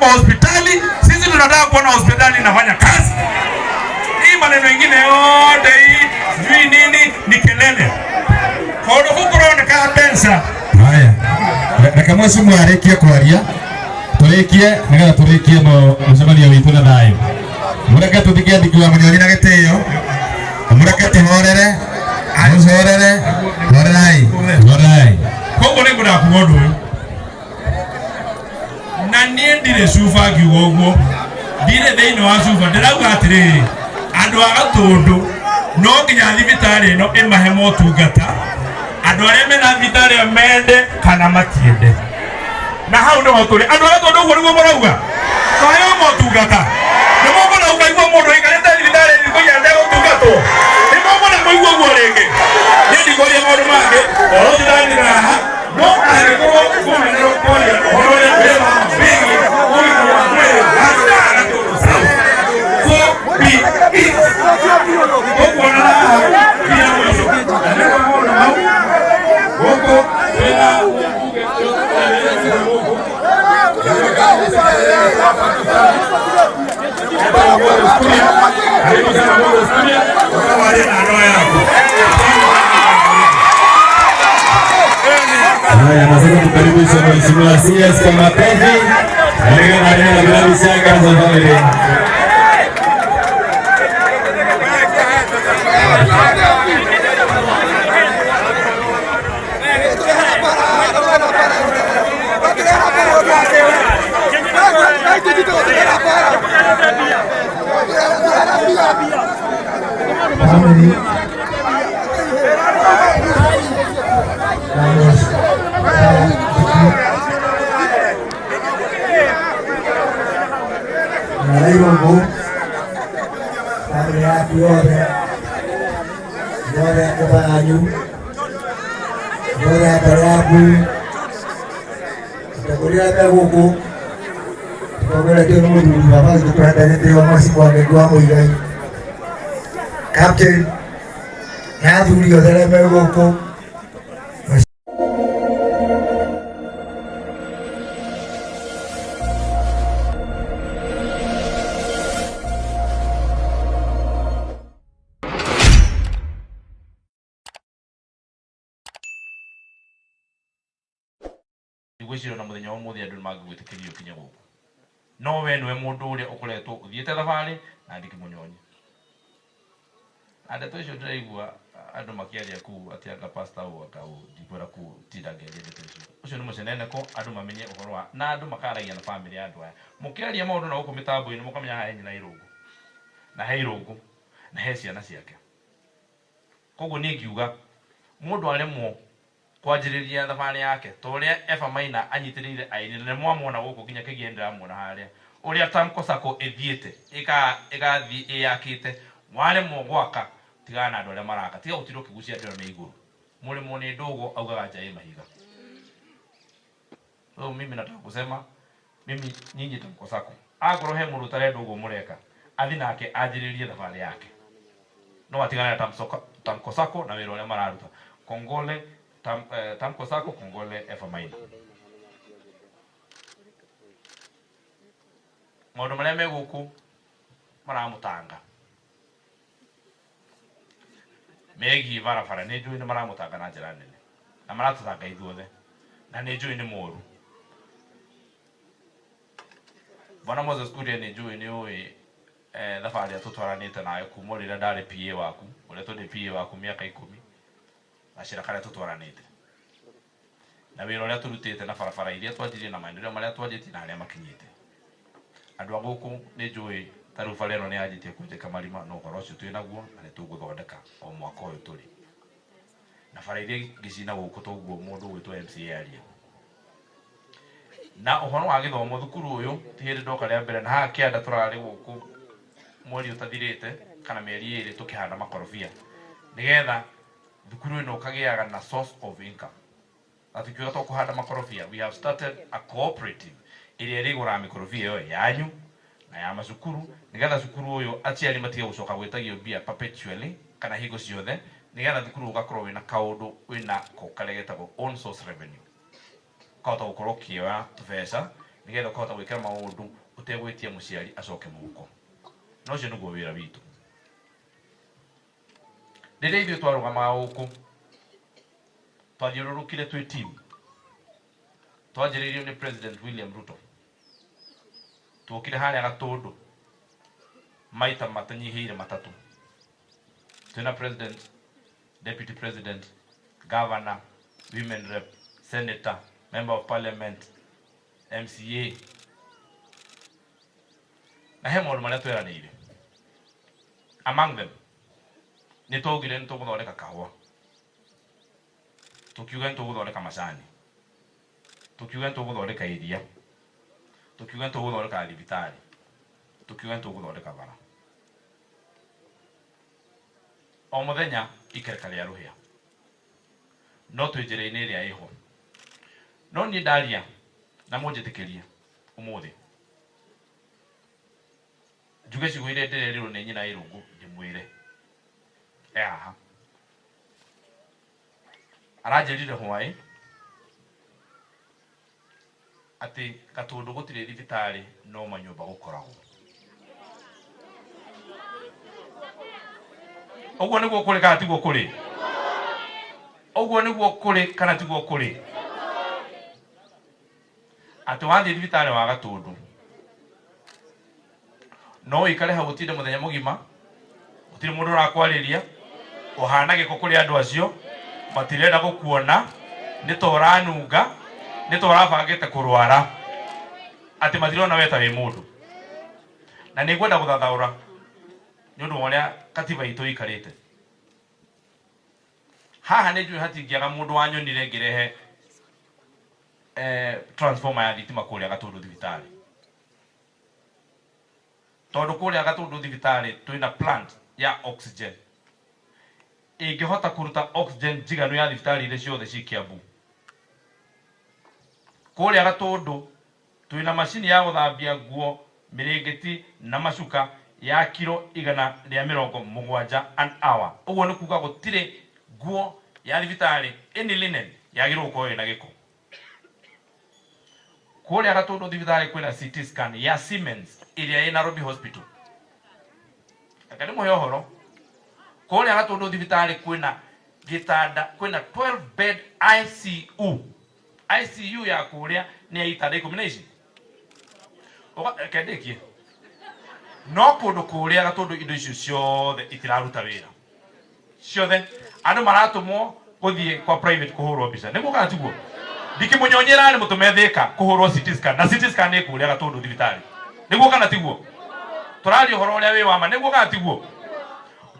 kwa hospitali. Sisi tunataka kuona hospitali inafanya kazi. Hii maneno ingine yote hii sijui nini ni kelele. Kaundu kuu kuroneka mbeca. Haya, reke mheshimiwa arĩkie kwaria, tũrĩkie nĩgetha tũrĩkie mũcemanio witũ na thayũ. Mũreke tũthike Ndiki wa Mũnyonyi na gĩtĩo, mũreke tũhorere, mũcorere, horerai, horerai. Koguo nĩ ngwendaga kuga ũndũ ũyũ, na niĩ ndirĩ cuba ngiuga ũguo, ndirĩ thĩinĩ wa cuba. Ndĩrauga atĩrĩrĩ, andũ a Gatũndũ no nginya thibitarĩ ĩno ĩmahe motungata, andũ arĩa mena thibitarĩ ĩyo mende kana matiende. Na hau nĩho tũrĩ. Andũ a Gatũndũ, ũguo nĩguo mũrauga, twaheo motungata? Nĩ mũkwenda gũkaigua mũndũ ũikarĩte thibitarĩ thikũ inya ndegũtungatwo? Nĩ mũkwenda kũigua ũguo rĩngĩ? Niĩ ndikwaria maũndũ mangĩ, ũhoro ũcio ndathira haha. No angĩkorwo kũmenyerwo kwaria ũhoro ũrĩa wĩ wa wĩgiĩ ũgima wa mwĩrĩ wa Gatũndũ South, so be it. Ũkuona haha nginya mũico, na nĩguo maũndũ mau gũkũ twĩna mũmbunge gũkũ. Karibu sana Moses Kuria, ukawarie na ndoa yako. Haya, na sasa tukaribishe Mheshimiwa CS kwa makofi. Nĩgetha arĩe na bĩrathi cia Council Family. Family. Vamos na Irũngũ, family yaku yothe, yothe nyũmba yanyu yothe, mbere yaku, atongoria arĩa me gũkũ tũtongoretio nĩ mũthuri baba witũ tũhete gĩtĩo, Mheshimiwa Ngengi wa Muigai, captain, na athuri othe arĩa me gũkũ. Ngwĩciria na mũthenya wa ũmũthĩ andũ nĩ mangĩgwĩtĩkĩria ũkinye gũkũ, no we nĩwe mũndũ ũrĩa ũkoretwo ũthiĩte thabarĩ na Ndiki Mũnyonyi. Na ndeto icio ndĩraigua andũ makĩaria kũu atĩ anga pastor ũũ, anga ũũ, ndikwenda gũtinda ngĩaria ndeto icio. Ũcio nĩ mũceneneko, andũ mamenye ũhoro wa na andũ makaragia na bamĩrĩ ya andũ aya. Mũkĩaria maũndũ na gũkũ mĩtambo-inĩ, mũkamenya haha he nyina Irũngũ na he Irũngũ na he ciana ciake. Koguo niĩ ngiuga mũndũ aremwo kwanjĩrĩria thabarĩ yake ta ũrĩa Eva Maina anyitĩrĩire aini, na nĩ mwamwona gũkũ nginya kĩgia ndĩramuona harĩa, ũrĩa Tamko Sacco ĩthiĩte ĩgathiĩ ĩyakĩte. Waremwo gwaka, tigana na andũ arĩa maraka, tiga gũtinda ũkĩgucia andũ arĩa me igũrũ. Mũrĩmwo nĩ ndũgũ augaga nja ĩ mahiga. So mimi nataka kusema, mimi nyinyi Tamko Sacco, akorwo he mũndũ ũtarenda ũguo mũreka, athi nake anjĩrĩrie thabarĩ yake, no atigane na Tamko Sacco na wĩra ũrĩa mararuta. Kongole Tamko Sacco, kongole Eva Maina. Maũndũ marĩa me gũkũ maramũtanga megiĩ barabara, nĩ njũĩ nĩ maramũtanga na njĩra nene, na maratũtanga ithuothe, na nĩ njũĩ nĩ moru. Bwana Moses Kuria, nĩ njũĩ nĩ ũĩ thabarĩ ĩrĩa tũtwaranĩte nayo kuma rĩrĩa ndarĩ PA waku, ũrĩa tũndĩ PA waku mĩaka 10, gacĩra karĩa tũtwaranĩte na wĩra ũrĩa tũrutĩte na barabara iria twanjirie na maendeleo marĩa twanjĩtie na harĩa makinyĩte. Andũ a gũkũ nĩ njũĩ ta rĩu bara ĩno nĩ yanjĩtie kwenjeka marima, no ũhoro ũcio twĩ naguo na nĩ tũgũthondeka o mwaka ũyũ tũrĩ na bara iria ingĩ cina gũkũ. Toguo mũndũ ũgwĩtwo MCA aria na ũhoro wa gĩthomo, thukuru ũyũ ti hĩndĩ ndoka rĩa mbere, na haha kĩanda tũrarĩ gũkũ mweri ũtathirĩte kana mĩeri 2 tũkĩhanda makorobia nĩgetha thukuru ĩno ũkagĩaga na source of income. Na tukiuga to kũhanda makorobia, we have started a cooperative ĩrĩa ĩrĩgũraga mĩkorobia ĩyo yanyu na ya macukuru, nĩgetha cukuru ũyũ aciari matige gũcoka gwĩtagio mbia perpetually kana hingo ciothe, nĩgetha thukuru ũgakorwo wĩna kaũndũ wĩna ko karĩa getagwo own source revenue, ũkahota gũkorwo ũkĩoya tũbeca. Nĩgetha ũkahota gwĩka maũndũ ũtegwĩtia mũciari acoke mũhuko. Na ũcio nĩguo wĩra witũ. Rĩrĩa ithuĩ twarũgamaga gũkũ, twathiũrũrũkire twĩ team. Twanjĩrĩirio nĩ President William Ruto. Tuokire harĩa Gatũndũ maita matanyihĩire matatũ. Twĩna President, Deputy President, Governor, Women Rep, Senator, Member of Parliament, MCA. Na he maũndũ marĩa tweranĩire. Among them, nĩ twaugire nĩ tũgũthondeka kahũa. Tũkiuga nĩ tũgũthondeka macani. Tũkiuga nĩ tũgũthondeka iria. Tũkiuga nĩ tũgũthondeka thibitarĩ. Tũkiuga nĩ tũgũthondeka bara. O mũthenya ikereka rĩa rũhĩa. No twĩ njĩra-inĩ ĩrĩa ĩho. No niĩ ndaria na mũnjĩtĩkĩrie ũmũthĩ. Njuge ciugo iria ndĩrerirwo nĩ nyina Irũngũ ndĩmwĩre. E haha. Aranjĩrire hwaĩ atĩ Gatũndũ gũtirĩ thibitarĩ no manyũmba gũkoragwo. Ũguo nĩguo kũrĩ kana tiguo kũrĩ? Ũguo nĩguo kũrĩ kana tiguo kũrĩ? Atĩ wathiĩ thibitarĩ wa Gatũndũ no ũikare hau ũtinde mũthenya mũgima gũtirĩ mũndũ ũrakwarĩria ũhana gĩko kũrĩ andũ acio matirenda gũkuona nĩ ta ũranunga nĩ ta ũrabangĩte kũrwara atĩ matirona we ta wĩ mũndũ. Na nĩ ngwenda gũthathaũra nĩ ũndũ wa ũrĩa katiba itũ ĩikarĩte. Haha nĩ njũĩ hatingĩaga mũndũ wanyonire ngĩrehe transformer ya thitima kũrĩa Gatũndũ thibitarĩ. Tondũ kũrĩa Gatũndũ thibitarĩ twĩna plant ya oxygen ĩngĩhota kũruta oxygen njiganu ya thibitarĩ iria ciothe ciĩ Kiambu. Kũrĩa Gatũndũ twĩna macini ya gũthambia nguo, mĩrĩngĩti na macuka ya kiro 170 an hour. Ũguo nĩ kuga gũtirĩ nguo ya thibitarĩ any linen yagĩrĩirwo gũkorwo ĩna gĩko. Kũrĩa Gatũndũ thibitarĩ kwĩna CT scan ya Siemens ĩrĩa ĩ Nairobi Hospital. Reke ndĩmũhe ũhoro. Kũrĩa Gatũndũ thibitarĩ kwĩna gĩtanda, kwĩna 12 bed ICU. ICU ya kũrĩa nĩ ya itanda ikũmi na ici. Reke ndĩkie. No kũndũ kũrĩa Gatũndũ indo icio ciothe itiraruta wĩra. Ciothe. Andũ maratũmwo gũthiĩ kwa private kũhũrwo mbica. Nĩguo kana tiguo? Ndikĩmũnyonyi ĩrarĩ mũtũme Thĩka kũhũrwo CT scan. Na CT scan ĩ kũrĩa Gatũndũ thibitarĩ. Nĩguo kana tiguo? Tũraria ũhoro ũrĩa wĩ wa ma. Nĩguo kana tiguo?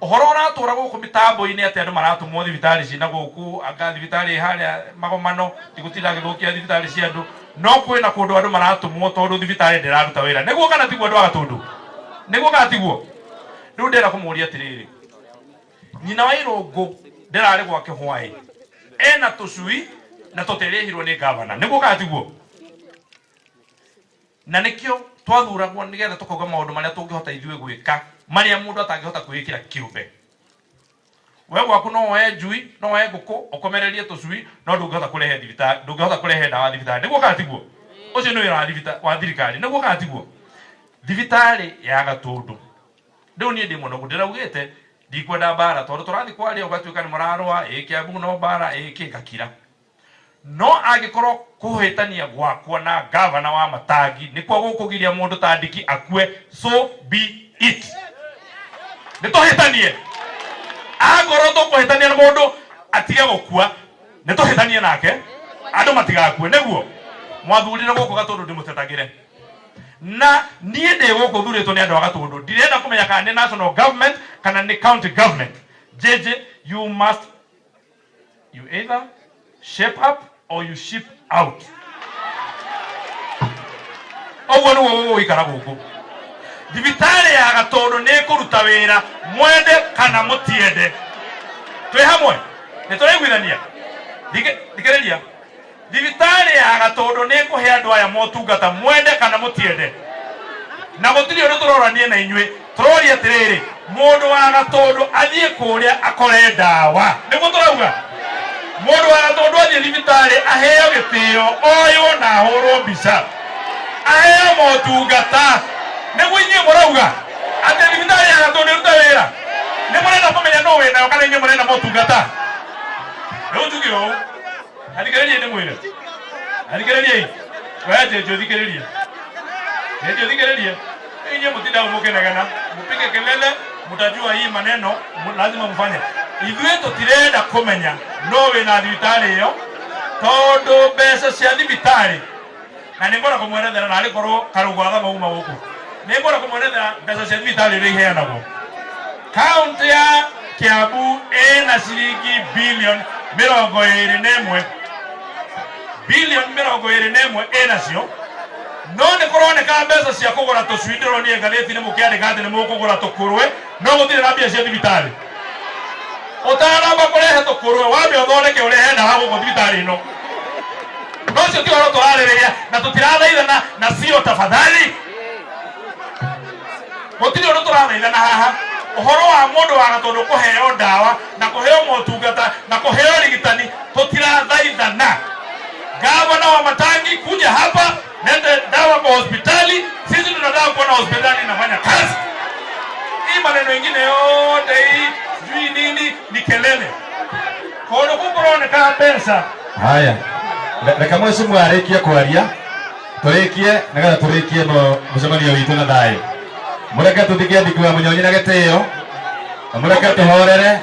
Ũhoro ũratũra gũkũ mĩtambo-inĩ atĩ andũ maratũmwo thibitarĩ ciĩna gũkũ, anga thibitarĩ ĩ harĩa Magomano, ndigũtinda ngĩthũkia thibitarĩ cia andũ. No kwĩna kũndũ andũ maratũmwo tondũ thibitarĩ ndĩraruta wĩra. Nĩguo kana tiguo andũ a Gatũndũ? Nĩguo kana tiguo? Rĩu ndĩrenda kũmũria atĩrĩrĩ, nyina wa Irũngũ ndĩrarĩ gwake hwaĩ ena tũcui na tũtirĩhirwo nĩ gavana. Nĩguo kana tiguo? Na nĩkĩo twathuragwo nĩgetha tũkauga maũndũ marĩa tũngĩhota ithuĩ gwĩka marĩa mũndũ atangĩhota kwĩĩkĩra kĩũmbe. We gwaku no woe njui, no woe ngũkũ, ũkomererie tũcui, no ndũngĩhota kũrehe thibitarĩ, ndũngĩhota kũrehe ndawa thibitarĩ. Nĩguo kana tiguo? Ũcio nĩ wĩra wa thirikari. Nĩguo kana tiguo? Thibitarĩ ya Gatũndũ. Rĩu niĩ ndĩ mũnogu, ndĩraugĩte ndikwenda mbara tondũ tũrathiĩ kwaria ũgatuĩka nĩ mũrarũa, ĩ Kiambu no mbara, ĩ kĩ, ngakira. No angĩkorwo kũhĩtania gwakwa na gavana wa Matangi nĩkuo gũkũgiria mũndũ ta Ndiki akue, so be it. Nĩ tũhĩtanie. Angorwo tũkũhĩtania na mũndũ atige gũkua, nĩ tũhĩtanie nake andũ matigakue. Nĩguo mwathurire gũkũ Gatũndũ ndĩmũtetagĩre. Na niĩ ndĩ gũkũ thurĩtwo nĩ andũ a Gatũndũ, ndirenda kũmenya kana nĩ national government kana nĩ county government. JJ, you must you either shape up or you ship out. Ũguo nĩguo gũgũikara gũkũ. Thibitarĩ ya Gatũndũ nĩ ĩkũruta wĩra mwende kana mũtiende. Twĩ hamwe? Nĩ tũraiguithania? Thikĩrĩria. Thibitarĩ ya Gatũndũ nĩ ĩkũhe andũ aya motungata mwende kana mũtiende. Na gũtirĩ ũndũ tũrorania na inyuĩ, tũroria atĩrĩrĩ, mũndũ wa Gatũndũ athiĩ kũrĩa akore ndawa. Nĩguo tũrauga? Mũndũ wa Gatũndũ athiĩ thibitarĩ aheo gĩtĩo, oywo na ahũrwo mbica. Aheo motungata. Nĩguo inyuĩ mũrauga atĩ thibitarĩ ya Gatũndũ ĩrute wĩra. Nĩ mũrenda kũmenya nũ wĩnayo kana inyuĩ mũrenda motungata? Rĩu njuge ũũ, athikĩrĩriai ndĩmwĩre, athikĩrĩriai, we Njenjo thikĩrĩria, Njenjo thikĩrĩria, inyuĩ mũtindaga mũkĩnegena, mũpige kelele, mũtajua hii maneno lazima mfanye. Ithuĩ tũtirenda kũmenya no wĩna thibitarĩ ĩyo, tondũ mbeca cia thibitarĩ, na nĩ ngwenda kũmwerethera na arĩ korwo Karũgũ athama uma gũkũ, nĩ ngwenda kũmwerethera mbeca cia thibitarĩ ũrĩa iheanagwo. Kaunti ya Kiambu ĩna ciringi bilioni 21, bilioni 21 ĩnacio, no nĩ kũroneka mbeca cia kũgũra tũcui. Ndĩronire ngathĩti-inĩ mũkĩandĩka atĩ nĩ mũkũgũra tũkũrwe, no gũtirĩ na mbia cia thibitarĩ. Ũtanamba kũrehe tũkũrwe, wambe ũthondeke ũrehe ndawa gũkũ thibitarĩ ĩno. No ũcio ti ũhoro tũrarĩrĩria na tũtirathaithana na sio, tafadhali, gũtirĩ ũndũ tũrathaithana haha. Ũhoro wa mũndũ wa Gatũndũ kũheo ndawa na kũheo motungata na kũheo ũrigitani, tũtirathaithana. Gavana wa Matangi, kuja hapa, lete dawa kwa hospitali. Sisi tunataka kuona hospitali inafanya kazi. Hii maneno ingine yote hii sijui nini ni kelele. Kũndũ kũu kũroneka mbeca. Haya, reke mheshimiwa arĩkie kwaria, tũrĩkie nĩgetha tũrĩkie mũcemanio witũ na thayũ. Mũreke tũthike Ndiki wa Mũnyonyi na gĩtĩo, na mũreke tũhorere,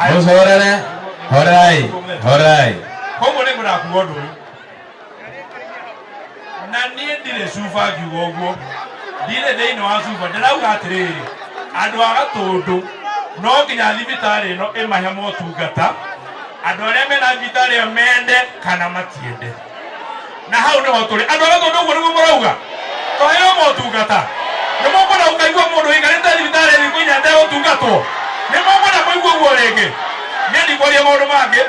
mũhorere, horerai, horerai. Koguo nĩ ngwendaga kuga ũndũ ũyũ, na niĩ ndirĩ cuba ngiuga ũguo, ndirĩ thĩinĩ wa cuba. Ndĩrauga atĩrĩrĩ, andũ a Gatũndũ no nginya thibitarĩ ĩno ĩmahe motungata, andũ arĩa mena thibitarĩ ĩyo mende kana matiende, na hau nĩho tũrĩ. Andũ a Gatũndũ, ũguo nĩguo mũrauga tũheo motungata? Nĩ mũkwenda gũkaigua mũndũ ũikarĩte thibitarĩ thikũ 4 ategũtungatwo? Nĩ mũkwenda kũigua ũguo rĩngĩ? Niĩ ndikwaria maũndũ mangĩ.